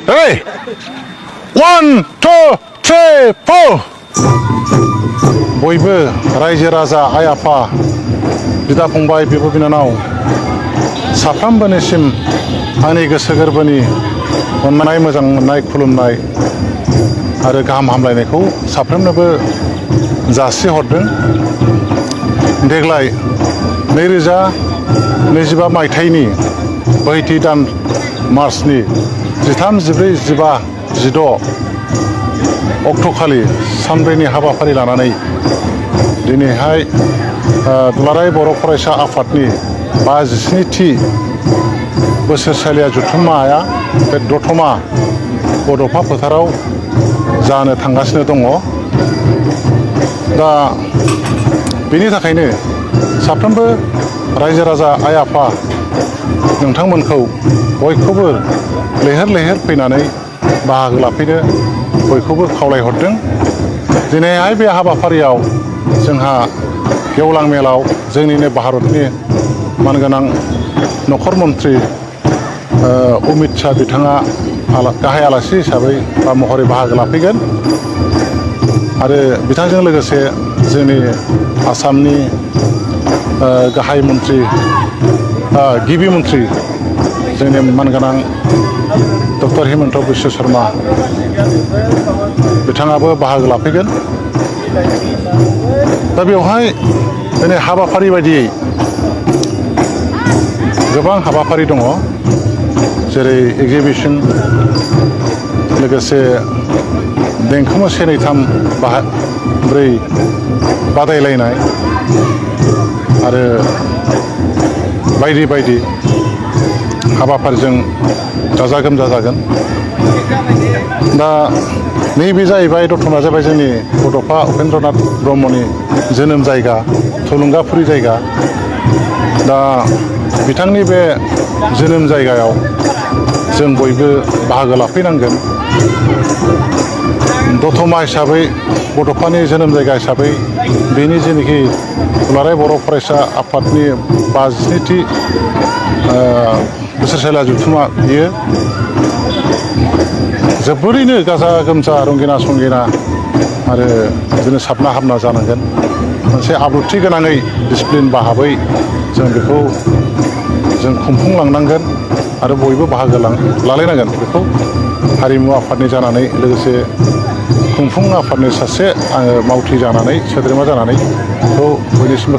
Ready? 1, 2, 3, 4. बयबो रायजो राजा आइ आफा बिदा फंबाय बिब' बिनानाव साफ्रोमबोनिसिम आंनि गोसो गोरबोनि अननाय मोजां मोननाय खुलुमनाय आरो गाहाम हामलायनायखौ साफ्रोमनोबो जासिहरदों। देग्लाय 2025 मायथाइनि बोहैथि दान मार्चनि 13, 14, 15, 16 अक्ट'खालि सानब्रैनि हाबाफारि लानानै दिनैहाय दुलाराय बर' फरायसा आफादनि 57थि बोसोरसालिया जथुम्माया बे दतमा बड'फा फोथाराव जानो थांगासिनो दङ। दा बेनि थाखायनो साफ्रोमबो रायजो राजा आइ आफा नोंथांमोनखौ बयखौबो लैहोर लैहोर फैनानै बाहागो लाफैनो बयखौबो खावलायहरदों। दिनैहाय बे हाबाफारियाव जोंहा गेवलां मेलाव जोंनिनो भारतनि मानगोनां नखर मन्त्रि अमित शाह बिथाङा गाहाय आलासि हिसाबै बा महरै बाहागो लाफैगोन आरो बिथांजों लोगोसे जोंनि आसामनि गाहाय मन्त्रि गिबि मन्त्रि जोंनि मानगोनां डक्टर हिमन्त बिश्व शर्मा बिथाङाबो बाहागो लाफैगोन। दा बेवहाय दिनै हाबाफारि बायदियै गोबां हाबाफारि दङ, जेरै एगजिबिसन, लोगोसे देंखो मो 1, 2, 3, 4 बादायलायनाय आरो बायदि बायदि हाबाफारिजों गाजा गोमजा जागोन। दा नैबे जाहैबाय दतमाया जाबाय जोंनि बड'फा उपेन्द्रनाथ ब्रह्मनि जोनोम जायगा, थुलुंगाफुरि जायगा। दा बिथांनि बे जोनोम जायगायाव जों बयबो बाहागो लाफैनांगोन। दतमा हिसाबै बड'फानि जोनोम जायगा हिसाबै बेनि जेनाखि दुलाराय बर' फरायसा आफादनि 57थि बोसोरसालिया जथुम्मा बियो जोबोरैनो गाजा गोमजा रंगिना संगिना आरो बिदिनो साबना हामना जानांगोन। मोनसे आब्रुथि गोनाङै डिसिप्लिन भाबै जों बेखौ जों खुंफुंलांनांगोन आरो बयबो बाहागो लालायनांगोन। बेखौ हारिमु आफादनि जानानै लोगोसे खुंफुं आफादनि सासे आङो मावथि जानानै सोद्रोमा जानानै बेखौ बयनिसिमबो